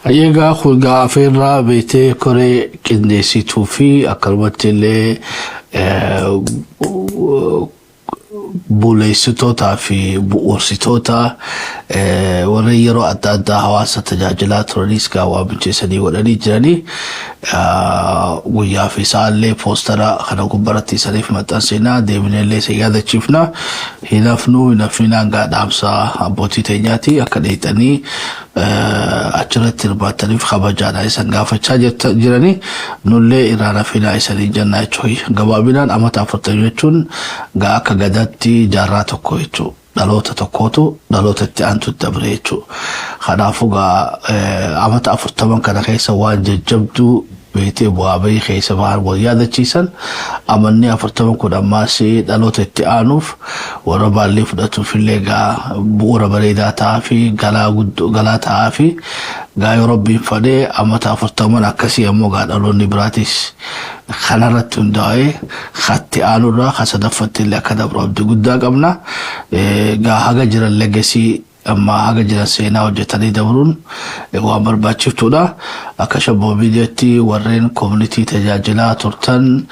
Egaa kun gaa afeerraa beektee koree qindeessituu fi akkanumatti illee buleessitootaa fi bu'uursitoota warreen yeroo adda addaa hawaasa tajaajilaa turanis gaa waamicha isanii godhanii jiranii guyyaa fi sa'aallee poostara kana gubbaratti isaniif maxxansinaa deebinellee isin yaadachiifna. Hin hafnu hin hafinaan gaa dhaamsa abbootii teenyaati akka dheeyxanii achirratti hirmaattaniif kabajaadhaan isan gaafachaa jiranii nullee irraan hafinaa isaniin jennaa jechuudha. Gabaabinaan amata 40 jechuun gaa akka gadaatti jaarraa tokko jechuudha. Dhaloota tokkootu dhaloota itti aantutti dabre jechuudha. Kanaafuu gaa amata 40 kana keessa waan jajjabduu beektee bu'aa bahii keessa bahan wal yaadachiisan amanni 40 kun ammaas dhaloota itti aanuuf warra baallii fudhatuuf illee gaa bu'uura bareedaa ta'aa fi galaa guddoo galaa ta'aa fi gaa yoo rabbiin fadhee amata 40 akkasii ammoo gaa dhaloonni biraatis kanarratti hundaa'ee katti aanurraa ka sadaffatti illee akka dabru abdii guddaa qabna. Gaa haga jiran legacy amma haga jiran seenaa hojjetanii dabruun waan barbaachiftuudha. Akka Shabboo Miidiyaatti warreen koominitii tajaajilaa turtan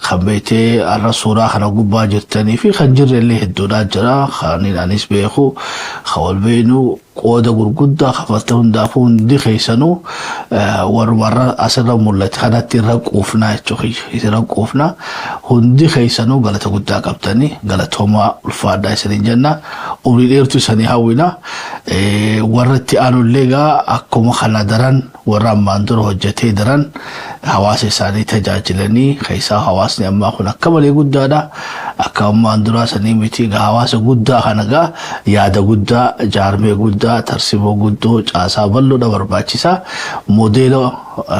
kan beektee har'a suuraa kana gubbaa jirtanii fi kan jirre illee hedduudhaa jira. Kan anis beeku kan wal beeknu qooda gurguddaa kafalte hundaafuu hundi keessanuu warra asirra mul'ate kanatti irra quufnaa jechuudha. Irra quufnaa hundi keessanuu galata guddaa qabdanii galatoomaa ulfaadhaa isiniin jenna. Umrii dheertuu isanii hawwina. Warra itti aanullee egaa akkuma kana daran warra ammaan dura hojjetee daran hawaasa isaanii tajaajilanii keessaa hawaasni ammaa kun akka malee guddaadha. Akka ammaan duraa sanii miti egaa hawaasa guddaa kana egaa yaada guddaa, jaarmee guddaa, tarsimoo guddoo, caasaa bal'oodha barbaachisa. Moodeela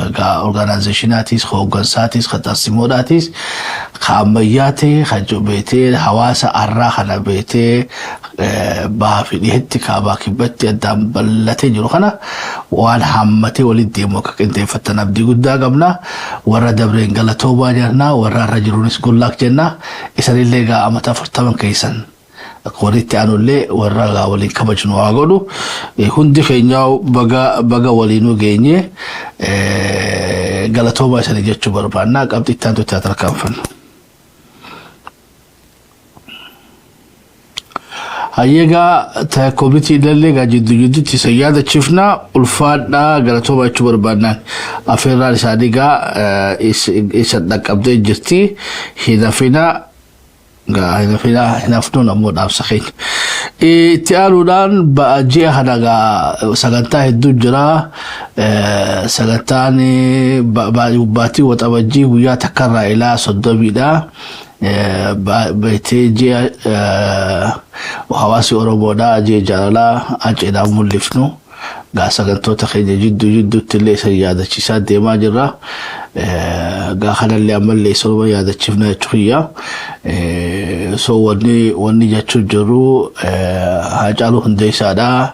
egaa orgaanaayzeeshinaatiis, hooggansaatis, kan tarsimoodhaatis, kan ammayyaa ta'e, kan beetee hawaasa arraa kana beetee bahaa fi dhihetti kaabaa kibbatti addaan bal'atee jiru kana waan hammatee walitti deemu akka qindeeffattan abdii guddaa qabna. Warra dabreen galatoomaa jenna, warra irra jiruunis gullaak jenna. Isanillee egaa amata 40 keessan akka warri itti aanullee warra egaa waliin kabajnu haa godhu. Hundi keenyaa baga baga waliinuu geenye galatoomaa isanii jechuu barbaanna. Qabxii itti aantutti haa tarkaanfannu. Hayyeegaa ta komitii illee egaa jiddu jidduutti isa yaadachiifna ulfaadhaa galatooma jechuu barbaannaan afeerraan isaanii egaa isa dhaqqabdee jirti hin hafina gaa hin hafina hin hafnuun ammoo dhaamsa keenya. Itti aanuudhaan ji'a kana gaa sagantaa hedduu jira. Sagantaan baatii waxabajjii guyyaa takkarraa ilaa 30dha. Beektee ji'a hawaasi Oromoodhaa ji'a jaalalaa aceedhaan mul'ifnu gaa sagantoota keenya jidduu jidduutti illee isa yaadachiisaa deemaa jirra. Gaa kanallee ammallee isanuma yaadachiifna jechuu kiyya. So wanni wanni jechuu jirru Haacaaluu Hundeessaadhaa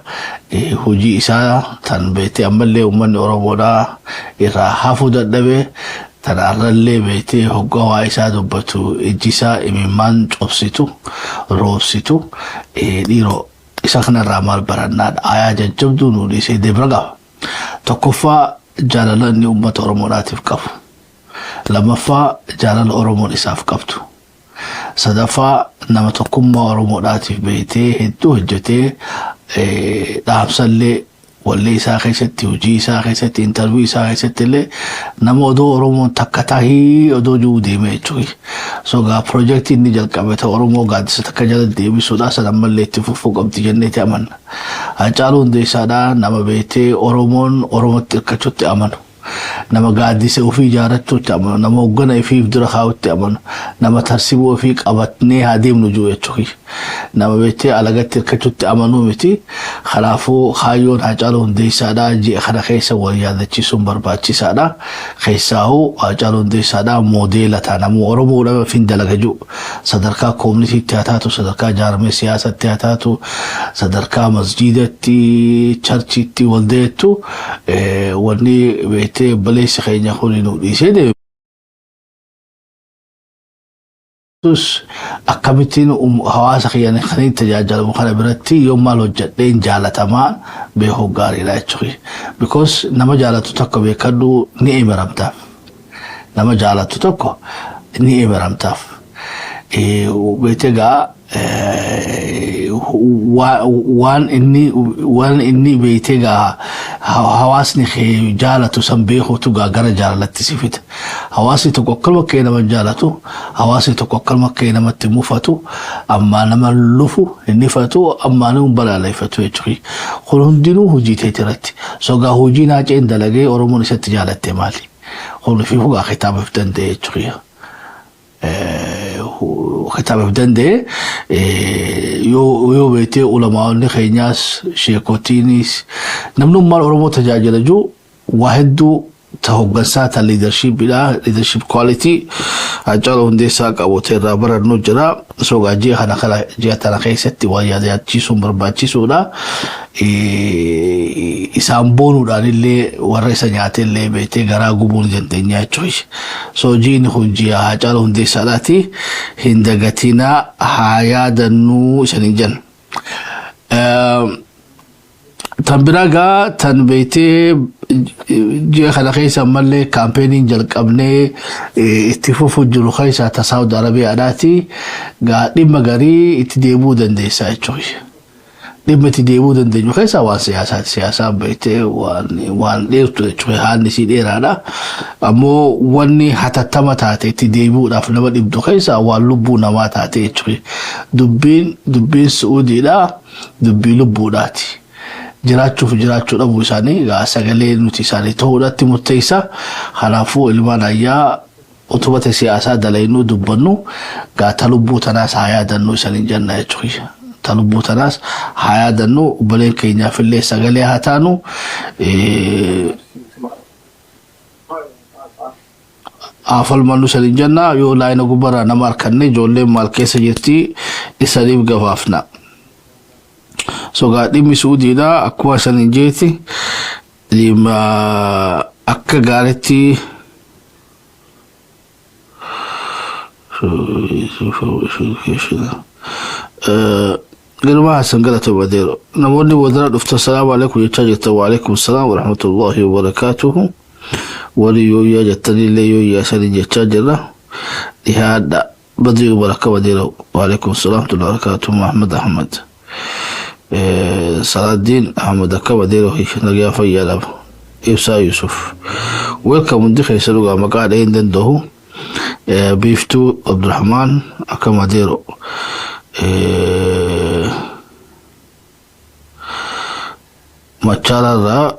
hojii isaa tan beektee ammallee uummanni Oromoodhaa irraa hafuu dadhabe Tan arrallee beektee hoggaa waa isaa dubbatu ijji isaa imimmaan cobsitu, roobsitu, dhiiroo isa kanarraa maal barannaadha? Aayaa jajjabduu nuu dhiisee debra qaba. Tokkoffaa jaalala inni uummata Oromoodhaatiif qabu. Lammaffaa jaalala Oromoon isaaf qabdu. Sadaffaa nama tokkummaa Oromoodhaatiif beektee hedduu hojjetee dhaamsallee wallee isaa keessatti, hojii isaa keessatti, interview isaa keessatti illee nama odoo Oromoon takka tahii odoo jiru deeme jechuudha. So gaa piroojeektii inni jalqabe ta'u Oromoo gaaddisa takka jala deebisuudha san ammallee itti fufuu qabdi jenneeti amanna. Haacaaluu Hundeessaadhaa nama beektee Oromoon Oromootti hirkachuutti amanu. Nama gaaddisa ofii ijaarrachuutti amanu, nama hoggana ifiif dura kaa'utti amanu, nama tarsimoo ofii qabatnee haa deemnu jiru jechuudha. Nama beektee alagatti hirkachuutti amanuu miti. Kanaafuu kaayyoon Haacaaluu Hundeessaadhaa ji'a kana keessa wal yaadachiisuun barbaachisaadha. Keessaahuu Haacaaluu Hundeessaadhaa moodeela ta'a. Namuu Oromoodhaaf ofiin dalaga jiru. Sadarkaa koominiitiitti haa taatu, sadarkaa jaarmee siyaasatti haa taatu, sadarkaa masjiidatti, charchiitti, waldayeettu wanni beektee obboleessi keenya kun nu dhiisee deeme. Tus akkamittiin hawaasa kiyyan kan inni tajaajilamu kana biratti yoo maal hojjedheen jaalatamaa beekuu gaariidha jechuudha. Because nama jaalatu tokko beekadhu, ni emeramtaaf. Nama jaalatu tokko ni emeramtaaf. Beekte gaa, waan inni beekte gaa, hawaasni kee jaalatu san beekuutu gaa gara jaalalatti si fida. Hawaasni tokko akkanuma kee nama jaalatu, hawaasni tokko akkanuma kee namatti mufatu, ammaa nama lufu hin ifatu, ammaa nama balaaleffatu jechuudha. Kun hundinuu hojii teeti irratti. So gaa, hojii naaceen dalagee Oromoon isatti jaalatte maali? Kun fi fugaa kitaabaaf danda'e jechuudha. Kitaabaaf danda'e yoo beektee, ulamaa'onni keenyaas, sheekotiinis, namnummaan Oromoo tajaajila jiru waa hedduu ta hoggansaa, ta leadershipidha, leadership quality Haacaaluu Hundeessaa qabu irraa barannu jira. So gaa, ji'a kana kana ji'a tana keessatti waan yaadachiisuun barbaachisuudha. Isaan boonuudhaan illee warra isa nyaate illee beektee garaa gubuu ni dandeenya jechuudha. So ji'ni kun ji'a Haacaaluu Hundeessaadhaati. Hin dagatinaa, haa yaadannuu isaniin jenna. Tan biraa gaa, tan beektee, ji'a kana keessa ammallee campaigniin jalqabnee itti fufu jiru keessa ta Saawud Arabiyaadhaati. Gaa, dhimma garii itti deebi'uu dandeessa jechuudha. Dhimma itti deebi'uu dandeenyu keessa waan siyaasaati. Siyaasaan beektee waan dheertu jechuudha. Haalli isii dheeraadha. Ammoo wanni hatattama taate itti deebi'uudhaaf nama dhibdu keessa waan lubbuu namaa taate jechuudha. Dubbiin Su'uudiidha. Dubbii lubbuudhaati. Jiraachuuf jiraachuu dhabuu isaanii egaa sagalee nuti isaanii ta'uudhaatti murteessa. Kanaafuu ilmaan ayyaa, utubata siyaasaa dalaynuu dubbannu gaa, ta lubbuu tanaas haa yaadannu isaniin jenna jechuudha. Ta lubbuu tanaas haa yaadannu, obboleen keenyaaf illee sagalee haa taanu. Haa falmannu isaniin jenna. Yoo laayina gubbarraa nama harkanne, ijoolleen maal keessa jirti isaniif gabaafna. So gaa, dhimmi Suudiidha akkuma isaniin jeeti, dhimma akka gaariitti. Girmaa Hassan, galata badeero. Namoonni wadara dhuftan salaamu alaikum jechaa jirtan. Wa alaikum salaam wa rahmatullahi wa barakaatuhu. Warri yooyyaa jettanillee yooyyaa isaniin jechaa jirra. Dhihaadha. Badrii baraka badeero. Wa alaikum salaam wa barakaatuhu. Muhammad Ahmad. Salaaddiin Ahmad, akka badeero, nagaa fayyaa dhaba. Ibsaa Yusuf. Welcome, hundi keessa dhugaa maqaa dhahee hin danda'u. Biiftuu Abdurrahmaan, akka madeero. Machaaraarraa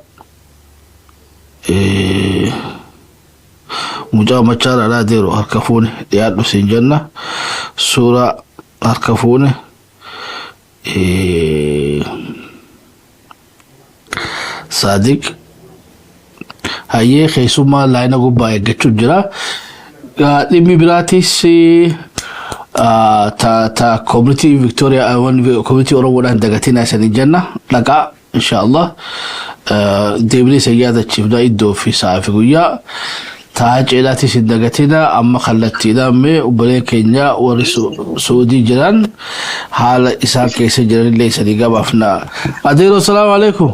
mucaa Machaaraadhaa deero, harka fuune, dhiyaadhu siin jenna. Suuraa harka fuune. Saadiq hayyee, keessummaa laayina gubbaa eeggachuu jira. Dhimmi biraatis ta community Victoria, community Oromoodhaan dagatina isanii jenna, dhaqaa insha Allah. Deebinee isa yaadachiifna iddoo fi sa'a fi guyyaa. Taa ceedhaatis hin dagatina. Amma kallattiidhaan mee obboleen keenya warri Suudii jiran haala isaan keessa jiranillee isanii gabaafna. Adeeroo, salaamu alaikum.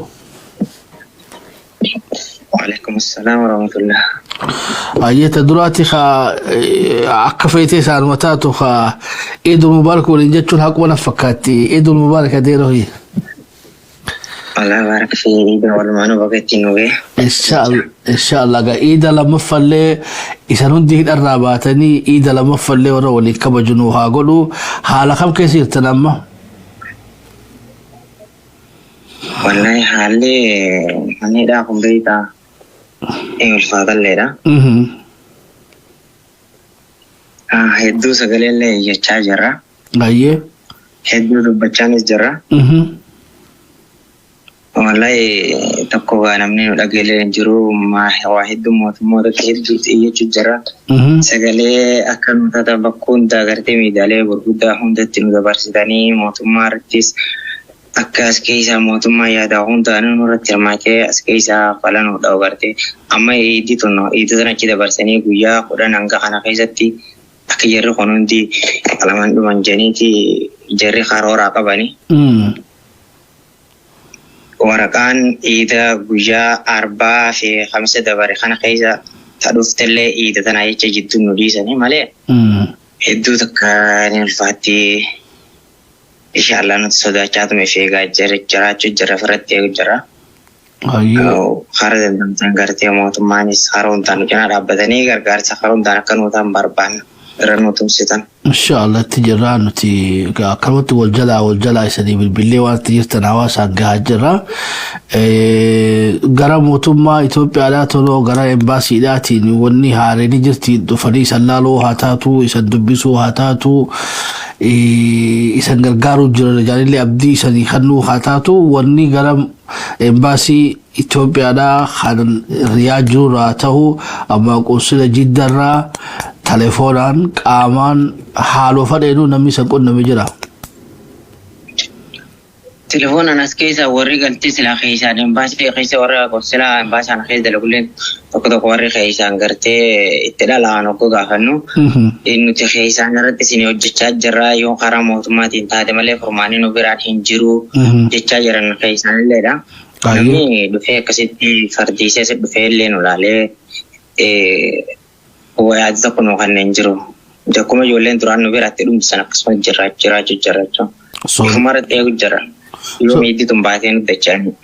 Waalaikum assalam warahmatullah. Ayyata duraati ka akka feetee isaanuma taatu ka Idul Mubarak waliin jechuun haquma na fakkaatti. Idul Mubarak, adeeroo. Allah barak fi iida walumaanuu baga ittiin nu ga'e. Inshallah gaa, iida lammaffallee isan hundi hidharraa baatanii iida lammaffallee warra waliin kabaju nu haa godhu. Haala kam keessa jirtan amma? Wallahi haalli manniidhaa kun beektaa ulfaatalleedha. Hedduu sagaleellee iyyachaa jirra. Baay'ee. Hedduu dubbachaanis jirra. Wallahi tokko gaa namni nu dhageelee hin jiru, waa hedduu mootummootatti hedduutti iyyachuu jirra. Sagalee akka nu taatan bakka hundaa gartee miidiyaalee gurguddaa hundatti nu dabarsitanii, mootummaa irrattis akka as keessaa mootummaa yaada hundaan nurratti hirmaatee as keessaa fala nu dha'u. Gartee amma iidii tun iidii tana achi dabarsanii guyyaa 10 hanga kana keessatti Akka jarri kun hundi qalaman dhuman janiiti jarri karooraa qabani. Waraqaan iida guyyaa arbaa fi kamisa dabare kana keessa ta dhuftellee iida tanaa jecha jidduu nu dhiisanii malee hedduu takka ni ulfaatti. Inshaallah nuti sodaachaa tume fi eegaa jiraachuu jira ofirratti eegu jira. Karaa dandamtan gartee mootummaanis karaa hundaan nu cinaa dhaabbatanii gargaarsa karaa hundaan akka nuu ta'an barbaanna. Irra nu tumsitan. Inshaallah itti jirraa nuti akkanumatti wal jalaa wal jalaa isanii bilbillee waan itti jirtan hawaasaan gahaa jirra. Gara mootummaa Itoophiyaadhaa toloo gara embaasiidhaatiin wanni haareen jirti dhufanii isan laaluu haa taatu, isan dubbisuu haa taatu, isan gargaaruu jiran jaalillee abdii isanii kennuu haa taatu, wanni gara embaasii Itoophiyaadhaa kan Riyaa jirurraa ta'u amma qunsila Jiddarraa telefoonaan qaamaan haaloo fadheenuu namni isan qunname jira. Telefoonaan as keessa warri galtee silaa keessaan embaasii keessa warra konsilaa embaasaan keessa dalagulleen tokko tokko warri keessaan gartee itti dhalaan oggoo gaafannu nuti keessaan irratti isin hojjechaa jirra, yoo karaa mootummaatiin taate malee furmaanni nu biraan hin jiru jechaa jiran keessaan illeedha. Namni dhufee akkasitti fardiisee si dhufee illee nu laalee yaada tokko nu kanneen jiru. Akkuma ijoolleen duraan nu biratti dhumsan akkasuma jiraachuu jira jechuudha. Ifuma irratti eegu jira. Yoo miidhi tun baatee nu dacha'anii.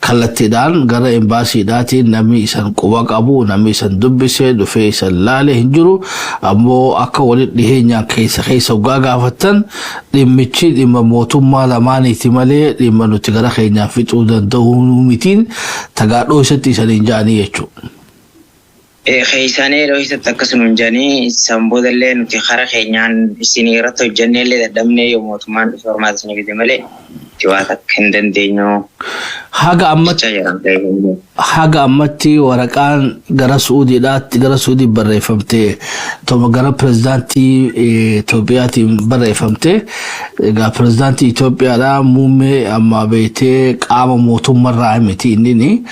Kallattiidhaan gara embaasiidhaatiin namni isan quba qabu, namni isan dubbisee dhufee isan laale hin jiru. Ammoo akka walitti dhiheenyaan keessa keessa waggaa gaafattan dhimmichi dhimma mootummaa lamaaniiti malee dhimma nuti gara keenyaan fixuu danda'uu mitiin tagaadhoo isatti isaniin ja'anii jechuudha. Keessaan yeroo isatti akkasuma hin jedhanii san boodallee nuti kara keenyaan isin irratti hojjennee illee dadhabnee yoo mootummaan dhufe hormaata isin fide malee waa takka hin dandeenyu Haga ammatti jechaa jiran. Haga ammatti waraqaan gara Suudiidhaatti gara Suudii barreeffamte toma gara pirezidaantii Itoophiyaatiin barreeffamte. Egaa pirezidaantii Itoophiyaadhaa muummee amma beektee qaama mootummarraa miti inni.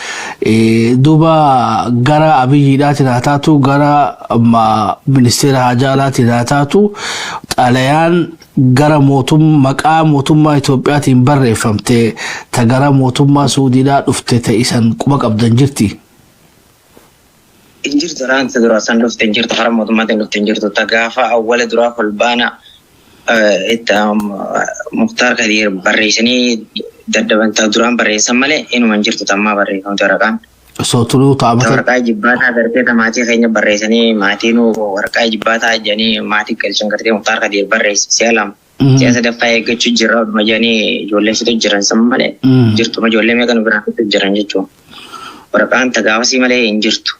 Duuba gara Abiyyiidhaatiin haa taatu, gara ministeera haajaalaatiin haa taatu, xalayaan gara maqaa mootummaa Itoophiyaatiin barreeffamte ta gara mootummaa Suudiidhaa dhufte ta isan quba qabdan jirti. Hin jirtu, raanta dura san dhufte hin jirtu, karaa mootummaatiin dhufte hin jirtu. Ta gaafa awwala duraa fulbaana itti Muktaar Kadiir barreessanii dadhaban ta duraan barreessan malee inuma hin jirtu tammaa barreeffamte waraqaan. Osoo turuu Ta taa'amata. Waraqaa jibbaataa gartee ta maatii keenya barreessanii maatiin waraqaa jibbaataa jedhanii maatii galchan gartee Muktaar Kadiir barreesse si'a lama. Si'a sadaffaa eeggachuu jirra oduma jedhanii ijoollee fitu jiran san malee jirtuma ijoollee meeqa nu biraa fitu jiran jechuudha. Waraqaan ta gaafasii malee hin jirtu.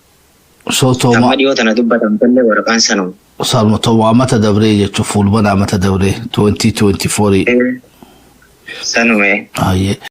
Osoo tooma Amma dhiyoo tana dubbatamtellee waraqaan sanuma. Salma tooma amata dabree jechuun fulbana amata dabree 2024. Sanume. Ayyee.